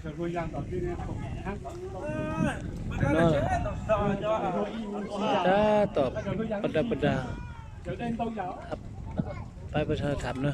No, tab tom pas dag pas dag, pab pas dag tham na.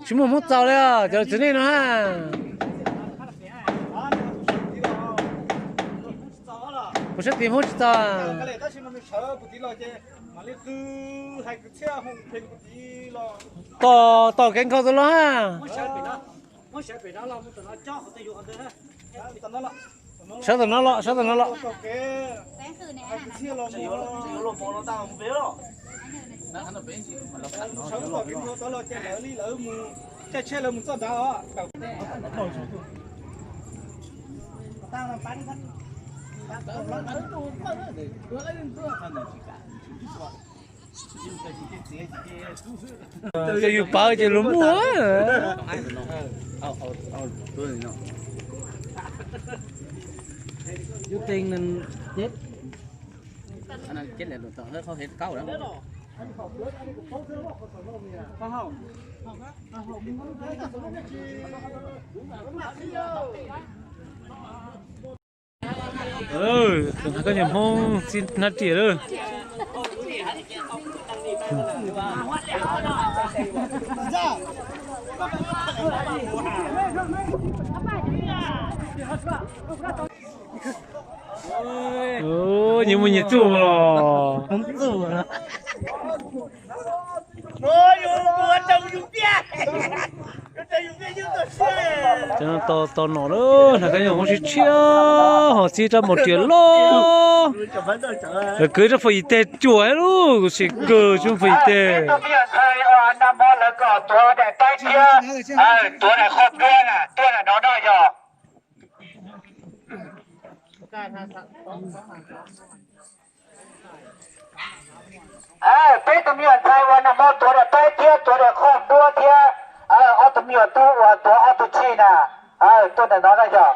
Tsis muaj Hmoob txaus li os, cov txiv neej no ha. Kuv sab tim Hmoob tsis txaus. Tos, tos kev nkhaus tus los ha. Sawv tom no los, sawv tom no los. Ces yus pawv ces luag muaj. Koj niag Hmoob txib hnab riam lawm. Nyias muaj nyias txuj los. Cov no tau nom lawm, hnav kab nyuam hmoob sib tshiab ho txib rab maum riam loj. Lawv kwv rab fawm yim teg cuam lub, kuv sim kawg tsob fawm yim teg. Tuav daim qhov duab na, tuaj daim no no yog. Peb tug me nyuam ntxhais uas nag hmo tuav daim peb thiab tuav daim qhov duab thiab, ob tug me nyuam tub uas tuav ob tug tshij na, tuaj ntawm no na yog.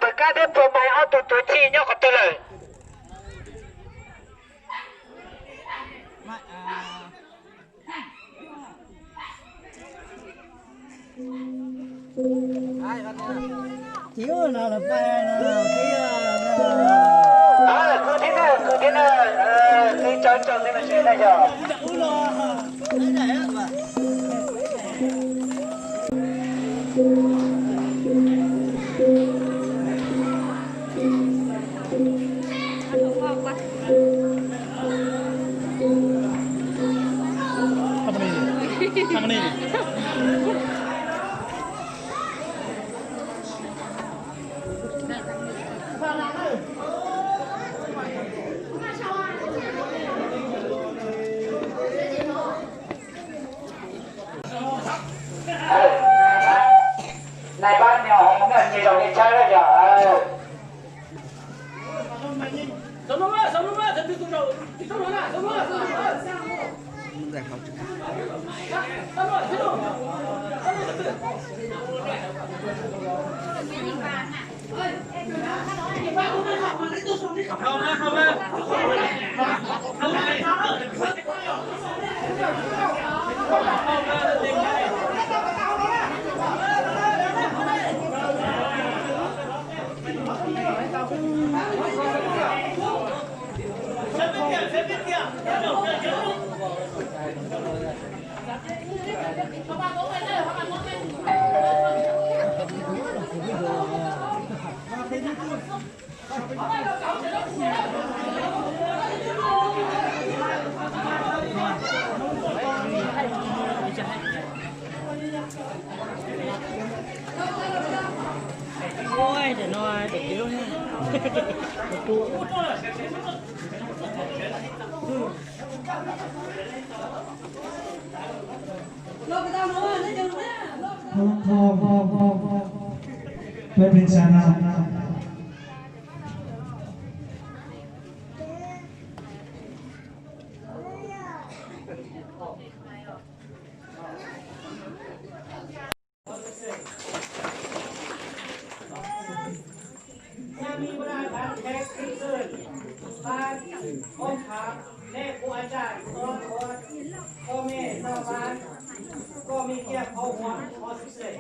Pawg Kab thiab Pawg Mais ob tug tuav tshij nyob qhov twg lawm? Nais pab nyob hauv nyias zaus nyias chaw yog. Peb pheej tsa no. Nhà mi bra bán khép kỹ sư, bán ốc hàm, nè của anh trai, con của con mẹ sao bán, con mi kia khâu hóa, có sức sể.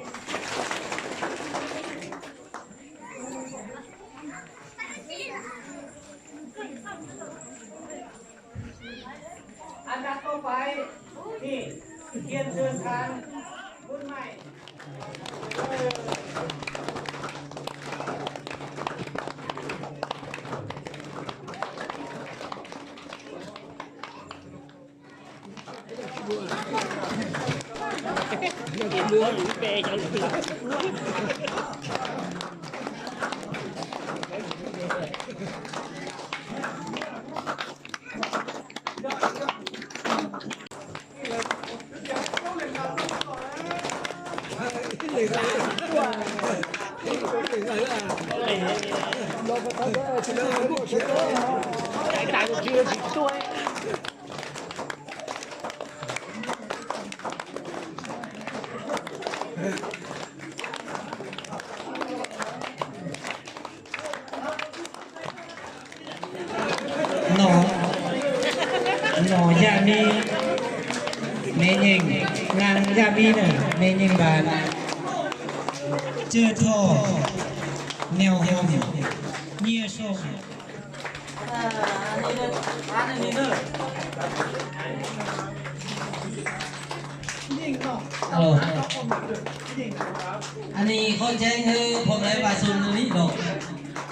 Ăn đặt không phải thì thiên trường tháng. No, no yaj mib, me nyeej, naj yaj mib na, me nyeej npas, cwj thoj, neo hom, nyiaj soo. Anij qhov tseeb hwb, pom lawv vas xum li no,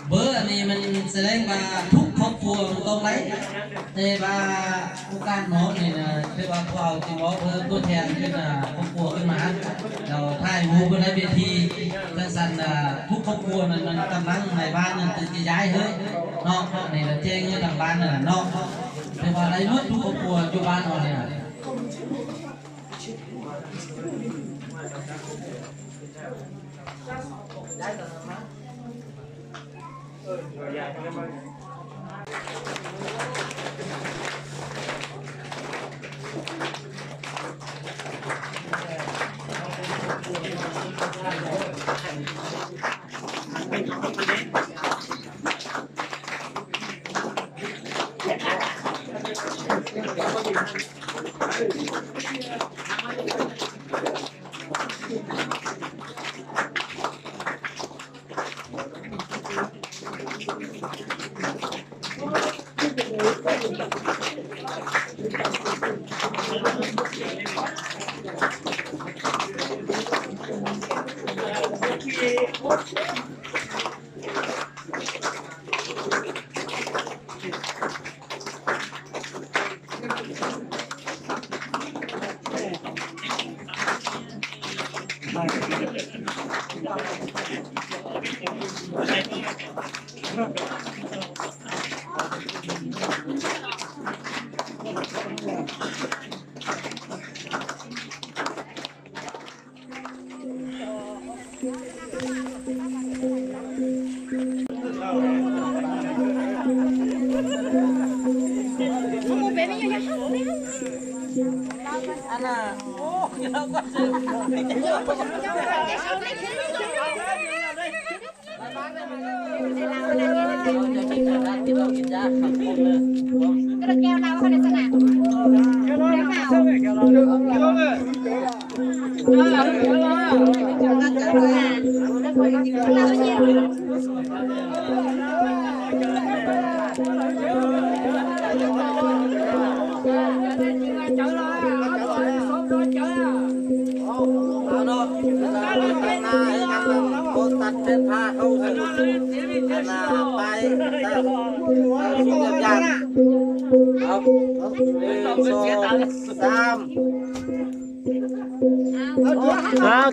npawb anij mas xav lees mas thub khov khuas tau lawm. Tes vas ua kaj mov ne, tes vas phau tes mov pheej tuaj thiab, khov khuas mas los thaij mus pem lawv ves thi, xav xav thub khov khuas mas tam leej nais vas nws twb tsis yaim hwb no, ne lawv ceeb tam vas na no, tes vas lawv muab thub khov khuas cuaj vas no ne.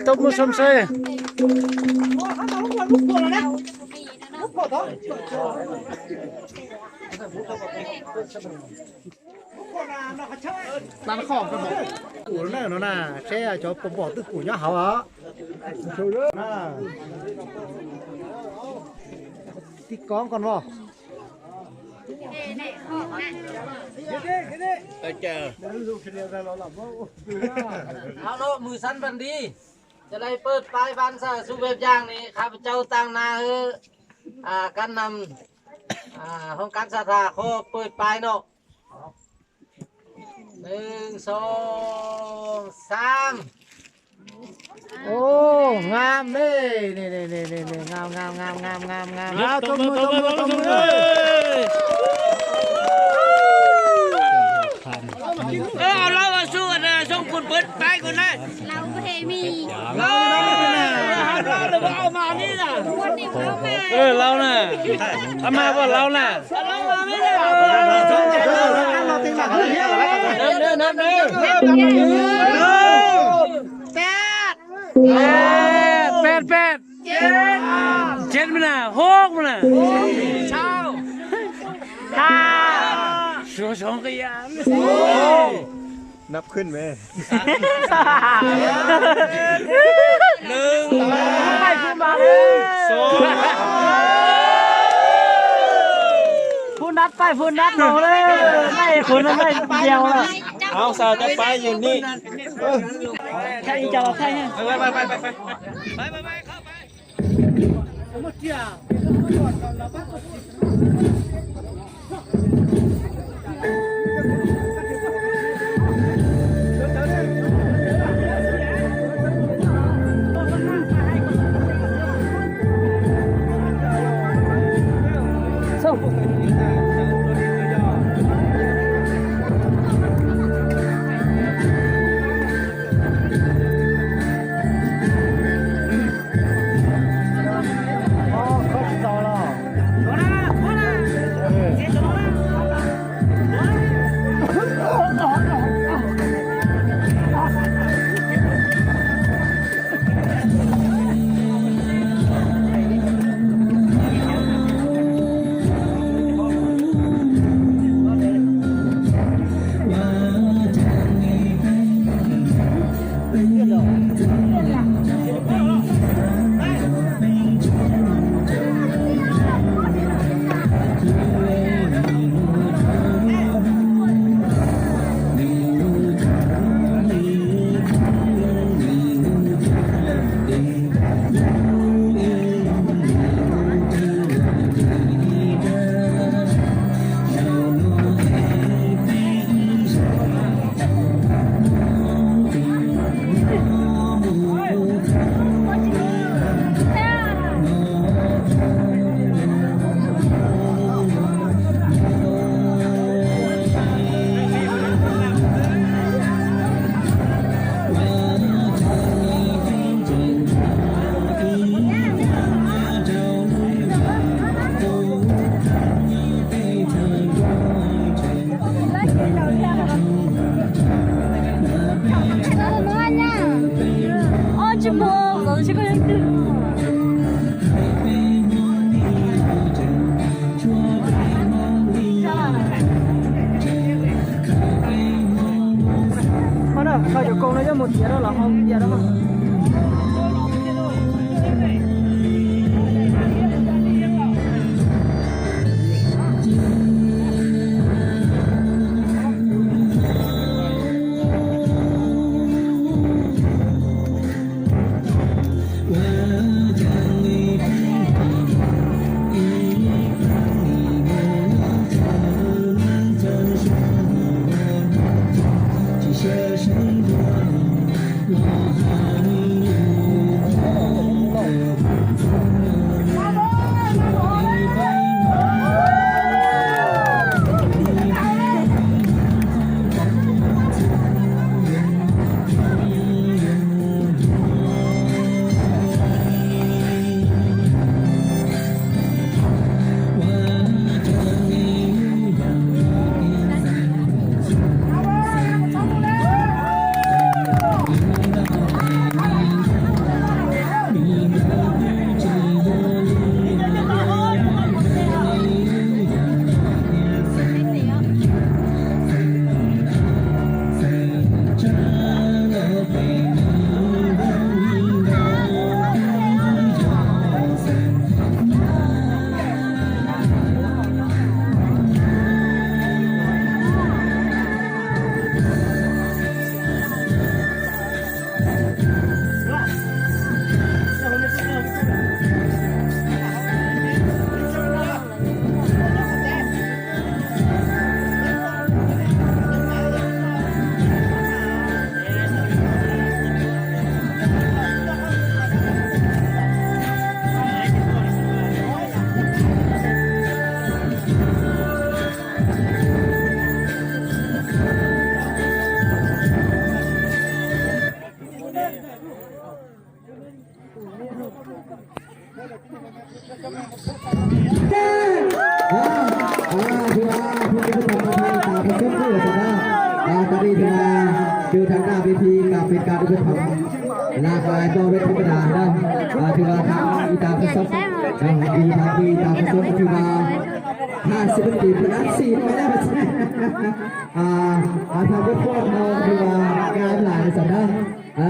Tau muaj xom sai. Kum no na, seb cov pom pom twj kum nyob hauv os. Tib kob nkoos vos. Ao no mùi sắn bắn đi.จะได้เปิดป้ายบ้านสาสุแบบอย่างนี้ ข้าพเจ้าตั้งหน้าหื้อ อ่า การนำ อ่า ห้องการศรัทธาขอเปิดป้ายเนาะ หนึ่ง สอง สาม โอ้ งามเลย นี่ นี่ นี่ นี่ นี่ งาม งาม งาม งาม งาม งาม เอา ตบมือ ตบมือ ตบมือ เอาเหล้ามาสู้กันนะ ส่งคุณเปิดไปก่อนนะ เราไม่มี เออ เอามานี่นะ เออ เราน่ะ เอามาก่อนเราน่ะ เอาเหล้ามาไม่ได้ นับเด้อ นับเด้อ แปด แปด แปด แปด เจ็ด เจ็ดมันน่ะ หกมันน่ะ เช้า ห้า สอง สอง ก็ยัง นับขึ้นไหม หนึ่ง สอง ผู้นับไปผู้นับลงเลย ไม่คนนั้นได้เดียวแล้ว เอาสาวจะไปอยู่นี่ ใครจะใครเนี่ย ไปไปไปไปไปไปไปไปไปเข้าไป Ho na, kho yuav koom no yuav mus tiav rau los hau tiav rau. Từ tháng tám về thì cả Việt Nam được thắng là cái bao vết không phải là đâu. À, thì là tháng y tá phân sốc. À, y tá, y tá phân sốc thì là hai mươi phân tỷ phân áp xì thôi đó. À, à, tháng có con thôi thì là cái lại là sao đó. À,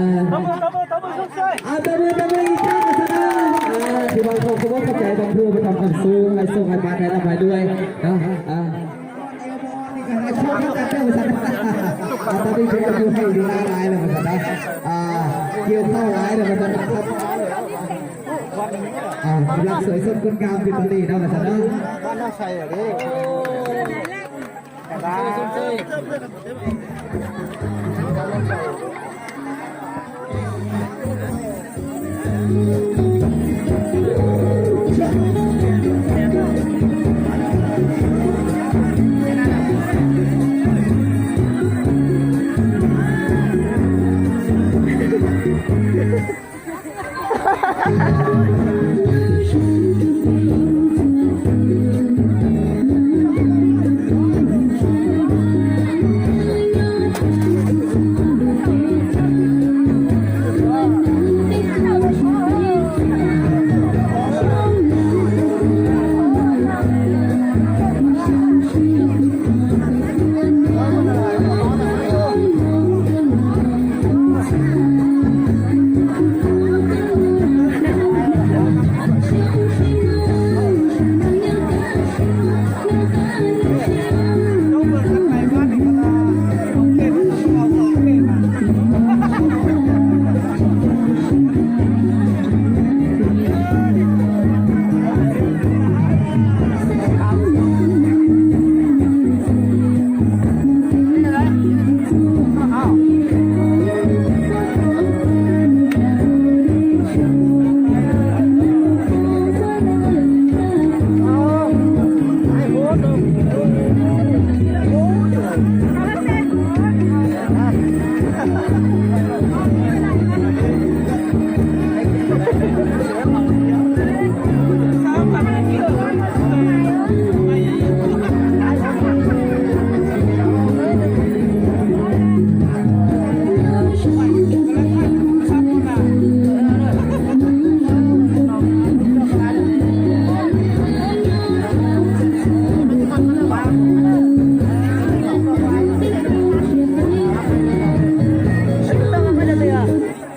à, tao đưa, tao đưa y tá là sao đó. À, thì mà không, không có chạy bằng thua với thằng Thằng Xu, ngày Xu, ngày mai, ngày năm, ngày đuôi. Đó, à. Tau li ces kuv hais li lawm mas tam no, kiag tau lawm mas tam no, kab lab xwm xom koob kam ces tau li no mas tam no.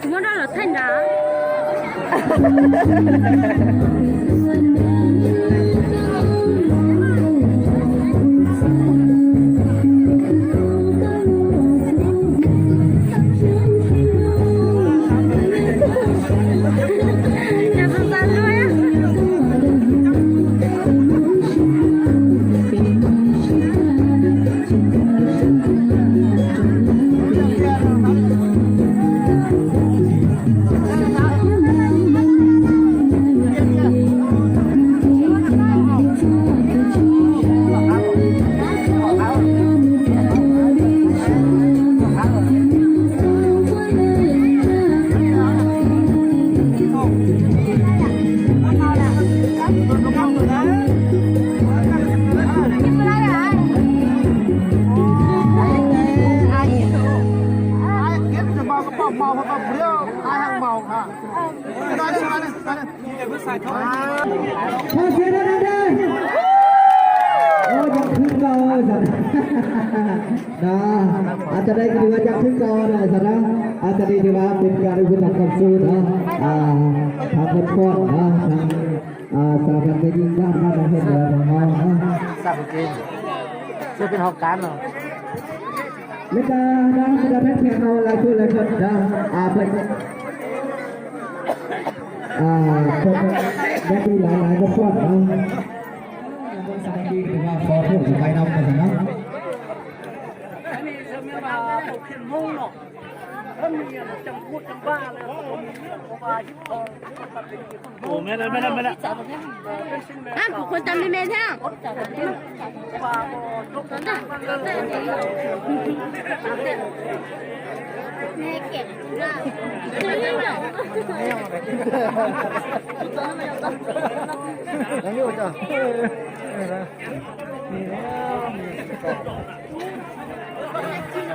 Muab rau los thaij nrad. Thov sia no na. Ua cas khwv nkaus. Đó, à, trong đây thì ua cas khwv nkaus rồi sao đó. À, trong đây thì là bên cạnh được tập công sư đó. À, thằng con con đó, thằng, à, sao thằng cái gì đó, nó là hiện giờ thằng ngon đó. Sao cái gì? Sao cái học cán rồi? Lawv, lawv, lawv pheej pheej no lawv tuaj lawv koj da, a, pheej, a, pheej, da ti lawv lawv koj poj no. Phó thủ của bài năm này nó. Ủa, mẹ đây, mẹ đây, mẹ đây. Ab, kuv kuv cov me me thiab.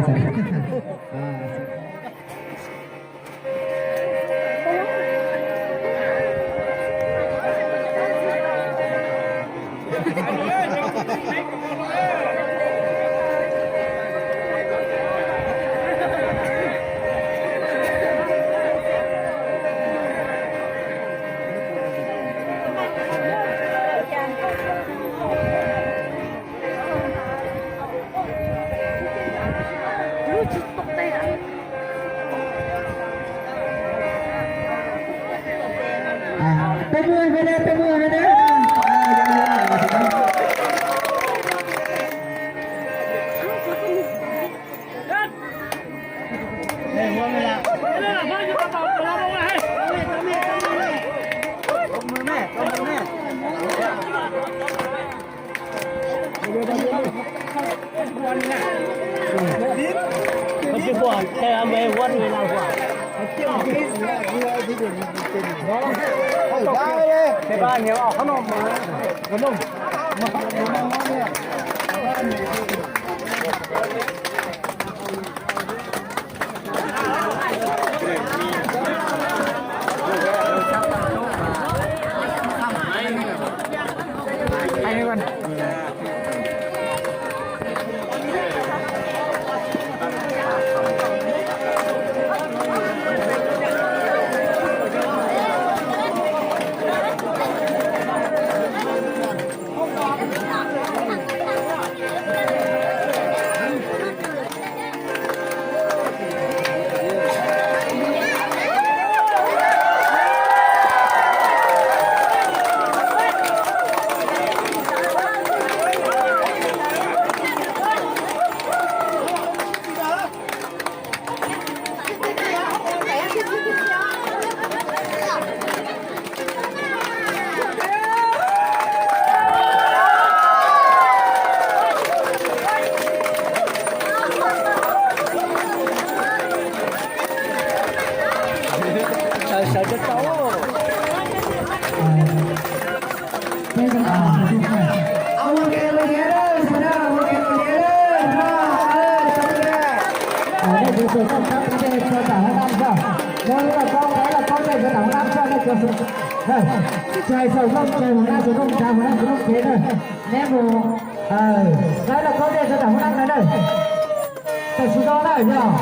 xwb. Peb mub, peb mub, peb mub. Sawv sawv tau tau. Tsis hais xaus loj tsis hais hauv nab tsis hauv nab tsis hauv nab tsis hauv nab tsis hauv nab. Neb mus, lawv los khaub dej rau nram hauv nab na. Tam sim no na yog.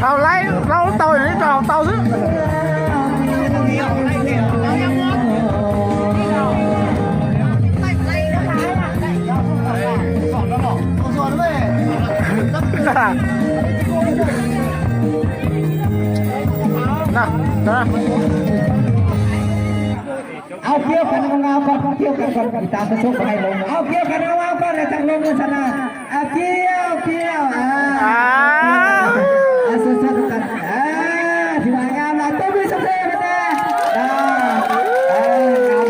Hau laib plaub tau, neb rau hau tau xwb. Au kiav kab noo au koj, kiav kab koj, tam sim no kuv hais lus, au kiav kab noo au koj, lawv tseem los mus xwb na. Au kiav kiav, a, a, sab sab, a, tsis mas ngam los tuaj pib sab sab na. A, a,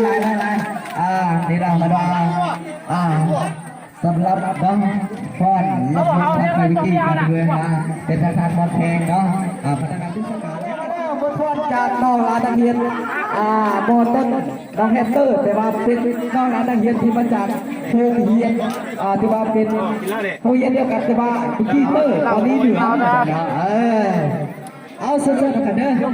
lais lais lais, a, tiv los mas dua, a. Sab lab dab fon lab fon tag kis wib kis kab wb na, peb thaj thaj mos theej no, a, peb thaj thaj tub sab kam, muaj thaj noj lav dab hiab, a, muaj toj noo hej tawj, tes vas peb noj lav dab hiab thib mab tsa, thawj hiab, a, thib vas peb, thawj hiab thiab tes vas wib kis tawj, poj nib nwm, a, au sab sab no kam na.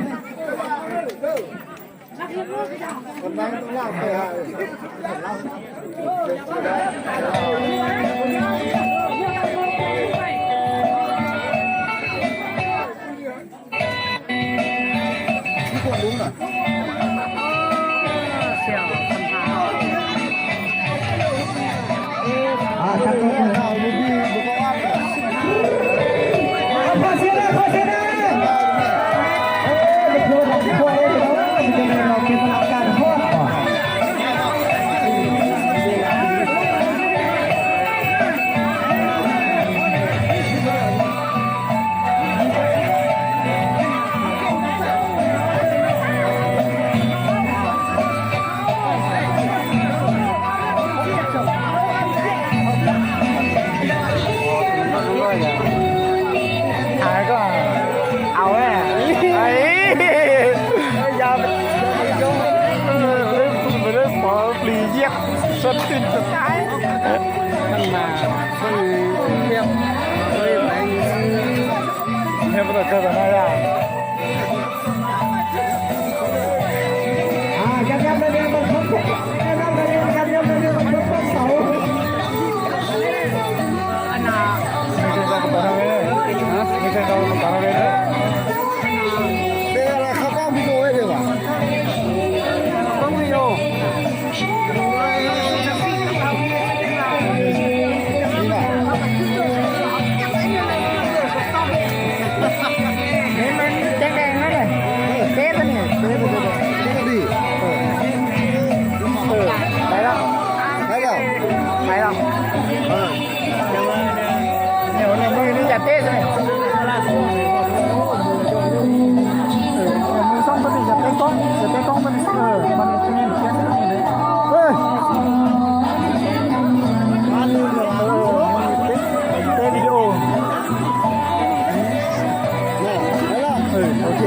Teb video. Ok.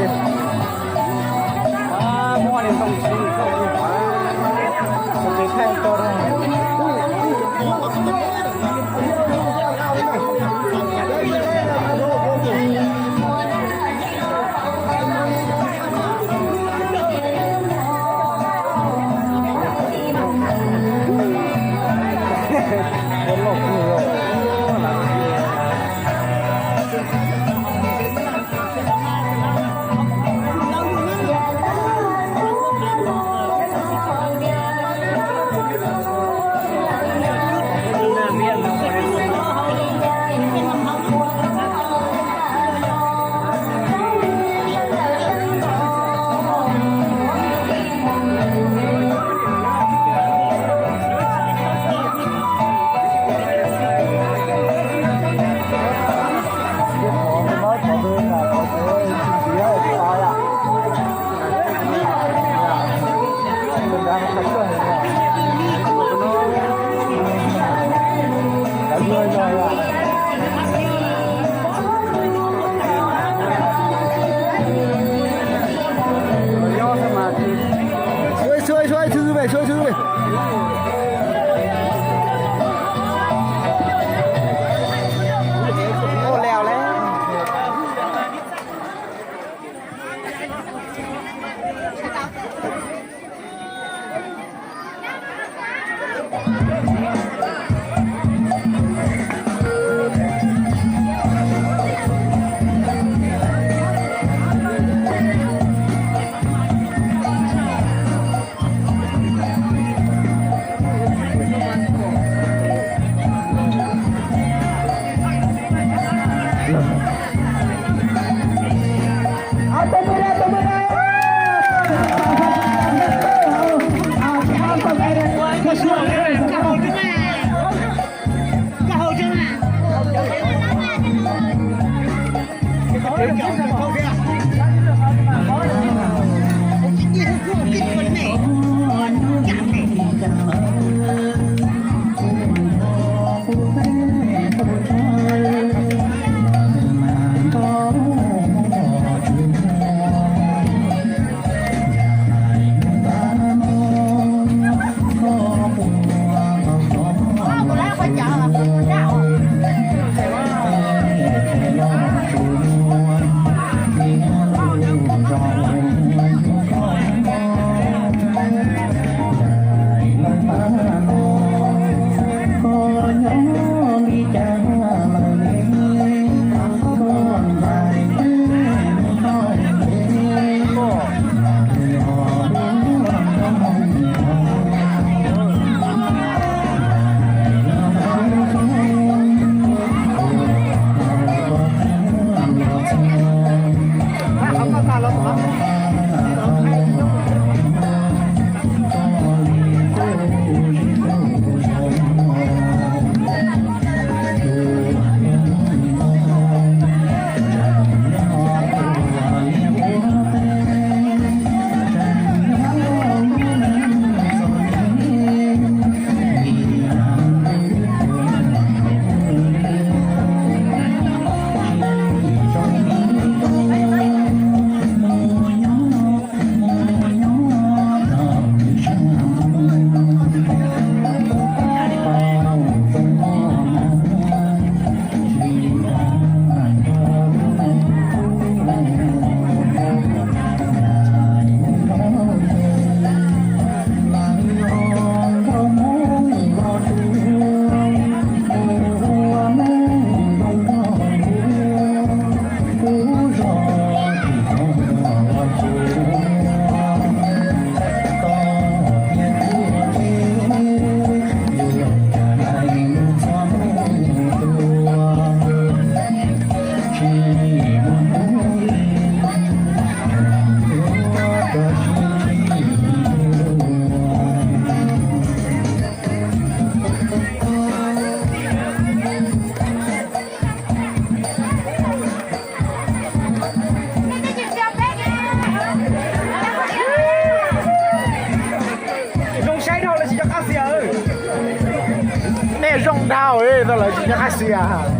Zoo saib dhau lawv tsis nco qab xiam. Nej zoo dhau tau lawv tsis nco qab xiam.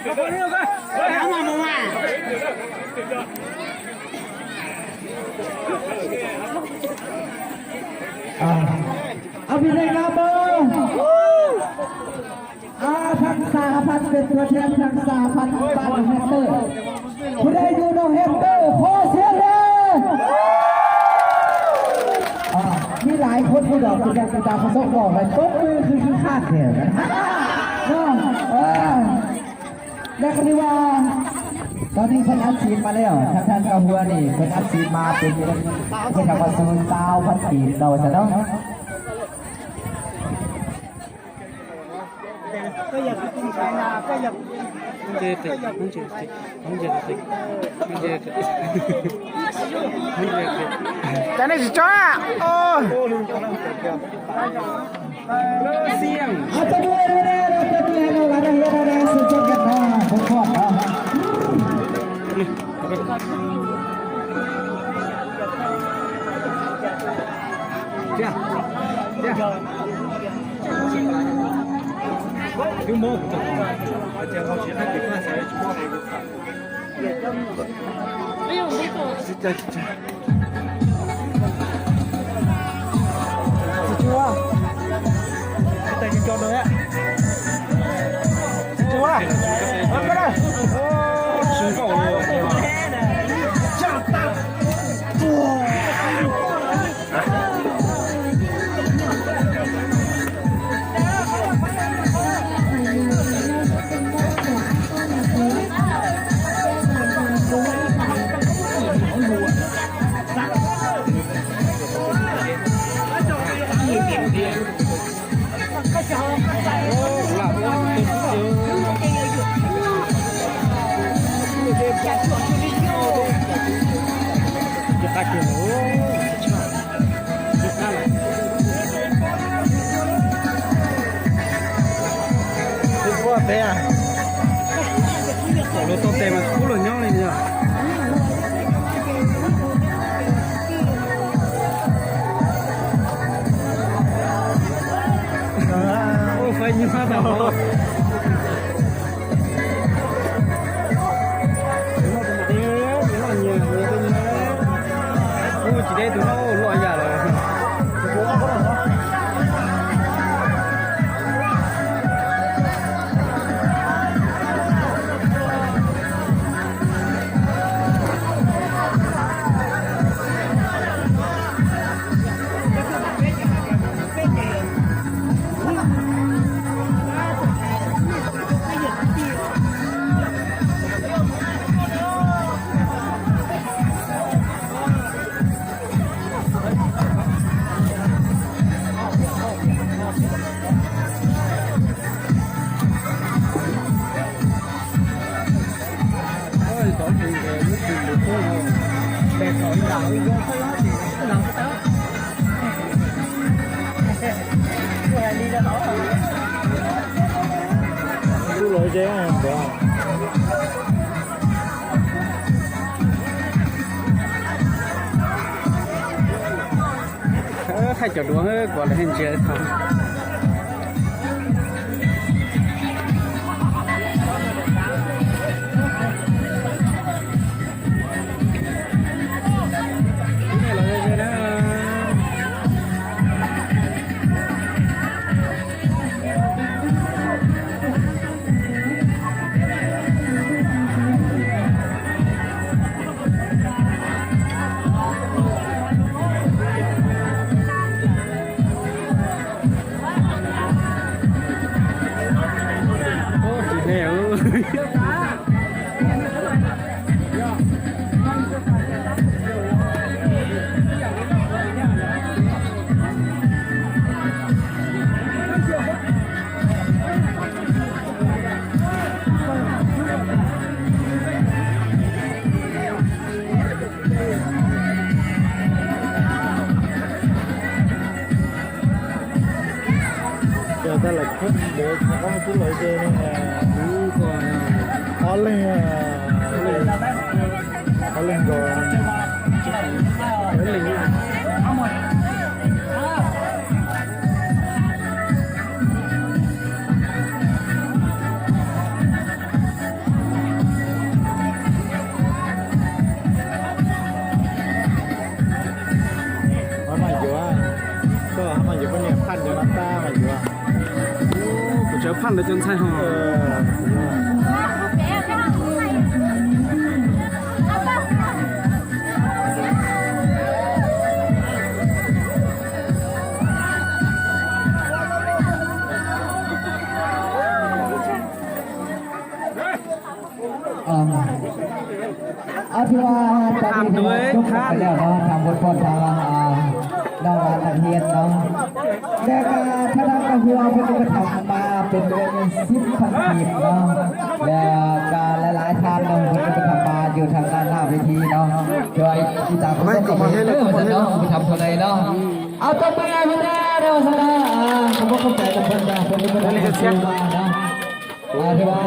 Ob peb leej no, a, thaj xya phav peb tuaj thiab, thaj xya phav peb tuaj thiab. Kuv da yus no hej tawm qhov xiab le. Ib lais qhov tub dog kuv da kuv da qhov xoob pom lawm tub pw khwv khwv khaj thiab. Dab qhov li vas, tau nej pheej ab txiv mas li os, thaj thaj nkauj huab ni pheej ab txiv mas peb thiaj tau pab xub tau pab txiv tau xav no. Cas nej tsis tso? Ua peb, luag tau tes mas kub luag nyob li yog. Ua faib nyuaj tas. Ub, tsis deb tus no luaj yam lawm. Kuj lov ze ntawd. Thaij cov duav kuv lawv ntsia thaum. Ces tab lawm khub ntev qhov qab twb lawv ces ob leeg, ob leeg nkaus, ob leeg. Cov ntxhais ho. Ob, thứ ba, ta đi thứ ba chúc mừng cái leo đó, thằng vượt con thằng, à, đó là thằng Hiền đó. Để, à, thằng đang có hùa với cái thằng màเป็นเงินสิบพันกีบ đó. Để, à, cảหลายๆ ท่าน đó, với cái thằng màอยู่ทางด้านหน้าเวที đó. Rồi, chúng ta cũng có thể nhớ về đó, một thằng thằng này đó. À, trong bữa ngày hôm nay đó, sao đó, à, không có không chạy tập phần ra, không có không chạy tập phần ra, đó. À, thứ ba.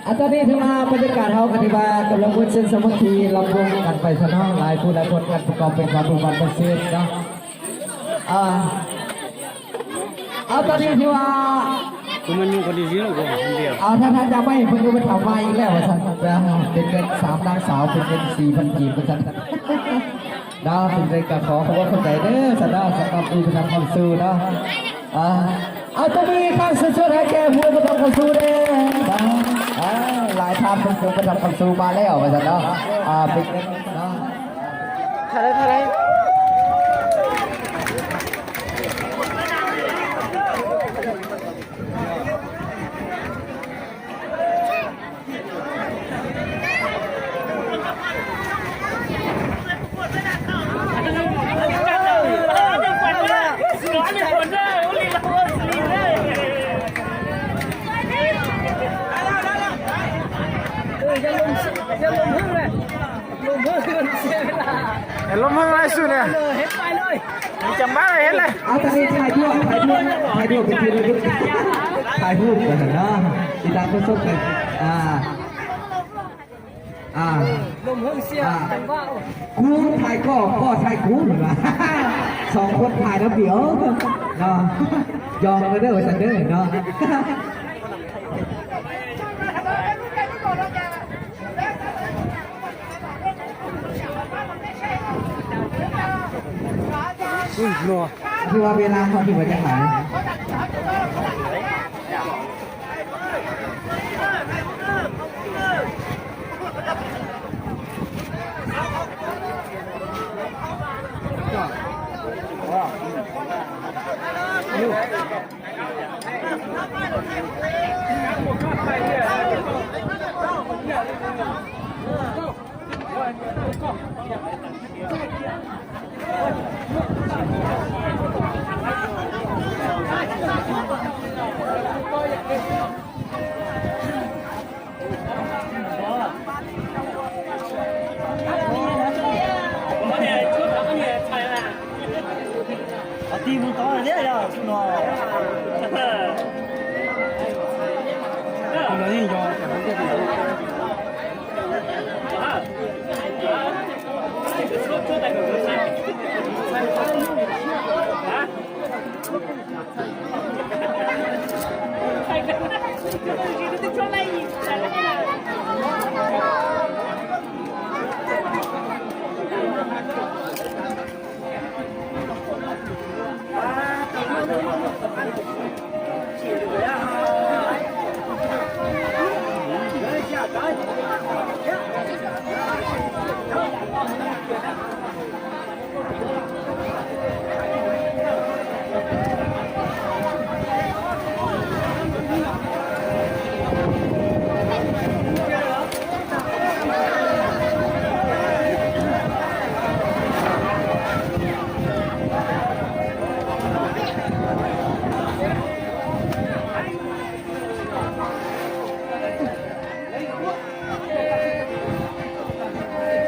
อาตอนนี้ถือว่าบรรยากาศเราก็ถือว่ากำลังม้วนเส้นสามัคคีลำวงกันไปซะเนาะ หลายผู้หลายคนกันประกอบเป็นความผูกพันเป็นเส้นเนาะ อ่า เอาตอนนี้ถือว่า กูมันอยู่คนเดียวกูคนเดียว เอาถ้าท่านจะไม่เพิ่งก็ไปทำมาอีกแล้วว่าซั่นนะ เป็นเงินสามนางสาวเป็นเงินสี่พันกีบว่าซั่น เนาะ เป็นเงินก็ขอความเข้าใจเด้อ สำหรับ สำหรับผู้กระทำความสู้เนาะ อ่า เอาตบมืออีกครั้งสุดๆให้แก่ผู้กระทำความสู้ด้วยนะ อ่า หลายท่านเป็นผู้กระทำความสู้มาแล้วว่าซั่นเนาะ อ่า เป็นเนาะ ถ่ายเลย ถ่ายเลย Lub hwj laij xwb ne. Nws cov npab hes lawm. Aa, tag li hais dua, hais dua, hais dua, hais dua, hais dua. Ib tag koj xub, aa, aa, kuv thaij koj, koj thaij kuv no. Soo khuab thaij no pim os. No, yog no dawb ua tsav dawb no. Ui, no. Thua Việt Nam không thì phải chắc phải.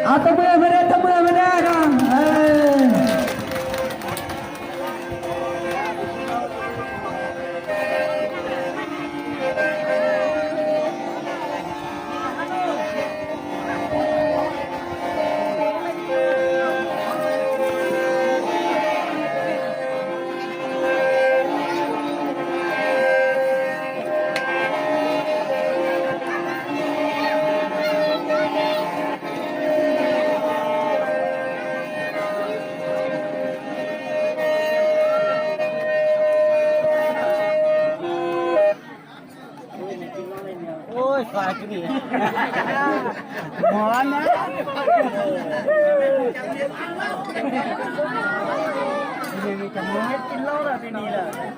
Aa, tau mưa mưa đây, tau mưa mưa đây rồi. Ê. Ui, xav ku ni. Mov na. Tis laub lawm, tis ni lawm.